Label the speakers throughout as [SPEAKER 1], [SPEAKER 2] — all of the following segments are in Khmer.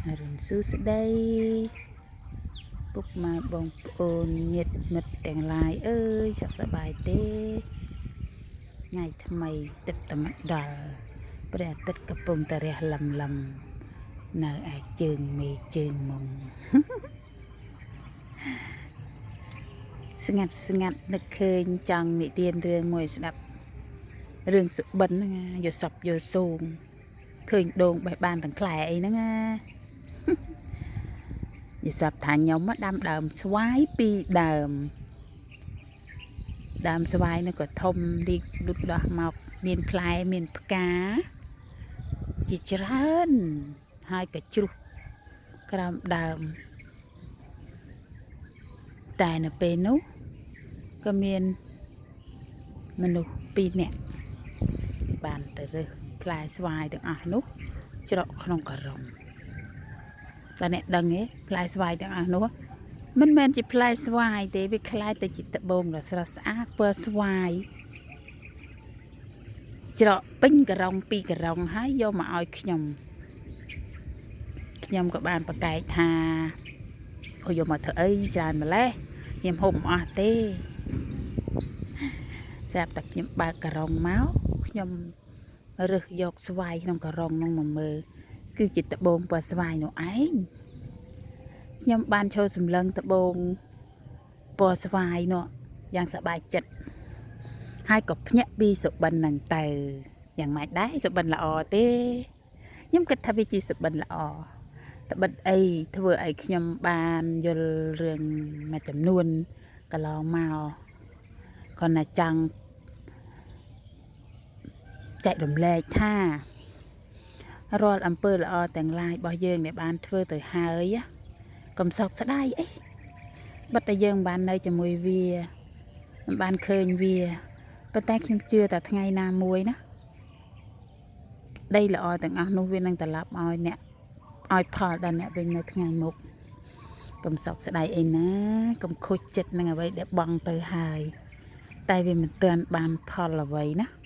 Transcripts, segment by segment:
[SPEAKER 1] អរុណសួស្តីពុកម៉ែបងប្អូនញាតិមិត្តទាំងឡាយអើយសុខសប្បាយទេថ្ងៃថ្មីទឹកតែមកដល់ព្រះអាទិត្យកំពុងតែរះលឹមលឹមនៅឯជើងមេជើងមុងស្ងាត់ស្ងាត់នឹកឃើញចង់និទានរឿងមួយស្ដាប់រឿងសុបិនហ្នឹងយល់សពយល់សូងឃើញដូងបេះបានទាំងផ្លែអីហ្នឹងណាយល់សពថាខ្ញុំដាំដើមស្វាយពីរដើមដើមស្វាយនោះក៏ធំរីកលូតលាស់មកមានផ្លែមានផ្កាជាច្រើនហើយក៏ជ្រុះក្រោមដើមតែនៅពេលនោះក៏មានមនុស្សពីរនាក់បានទៅរើសផ្លែស្វាយទាំងអស់នោះច្រកក្នុងការុងតែអ្នកដឹងទេផ្លែស្វាយទាំងអស់នោះមិនមែនជាផ្លែស្វាយទេវាคล้ายទៅជាត្បូងដ៏ស្រស់ស្អាតពណ៌ស្វាយច្រកពេញការុងពីរការុងហើយយកមកឲ្យខ្ញុំខ្ញុំក៏បានប្រកែកថាអូយកមកធ្វើអីច្រើនម្លេះខ្ញុំហូបមិនអស់ទេស្រាប់តែខ្ញុំបើកការុងមកខ្ញុំរើសយកស្វាយក្នុងការុងនោះមកមើលគឺជាត្បូងពណ៌ស្វាយនោះឯងខ្ញុំបានឈរសម្លឹងត្បូងពណ៌ស្វាយនោះយ៉ាងសប្បាយចិត្តហើយក៏ភ្ញាក់ពីសុបិនហ្នឹងទៅយ៉ាងម៉េចដែរសុបិនល្អទេខ្ញុំគិតថាវាជាសុបិនល្អត្បិតអីធ្វើឲ្យខ្ញុំបានយល់រឿងមួយចំនួនកន្លងមកគ្រាន់តែចង់ចែករំលែកថារាល់អំពើល្អទាំងឡាយរបស់យើងដែលបានធ្វើទៅហើយកុំសោកស្ដាយអីបិទតែយើងមិនបាននៅជាមួយវាមិនបានឃើញវាប៉ុន្តែខ្ញុំជឿតែថ្ងៃណាមួយណាដីល្អទាំងអស់នោះវានឹងត្រឡប់ឲ្យអ្នកឲ្យផលដល់អ្នកវិញនៅថ្ងៃមុខកុំសោកស្ដាយអីណាកុំខូចចិត្តនឹងអ្វីដែលបង់ទៅហើយតែវាមិនទាន់បានផលអ្វីណា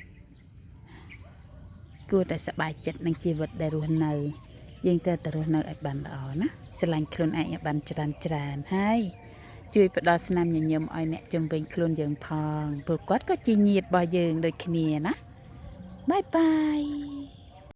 [SPEAKER 1] គួរតែសប្បាយចិត្តនឹងជីវិតដែលរស់នៅយើងត្រូវតែរស់នៅឲ្យបានល្អណាស្រឡាញ់ខ្លួនឯងឲ្យបានច្រើនច្រើនហើយជួយផ្ដល់ស្នាមញញឹមឲ្យអ្នកជុំវិញខ្លួនយើងផងព្រោះគាត់ក៏ជាញាតិរបស់យើងដូចគ្នាណាបាយបាយ។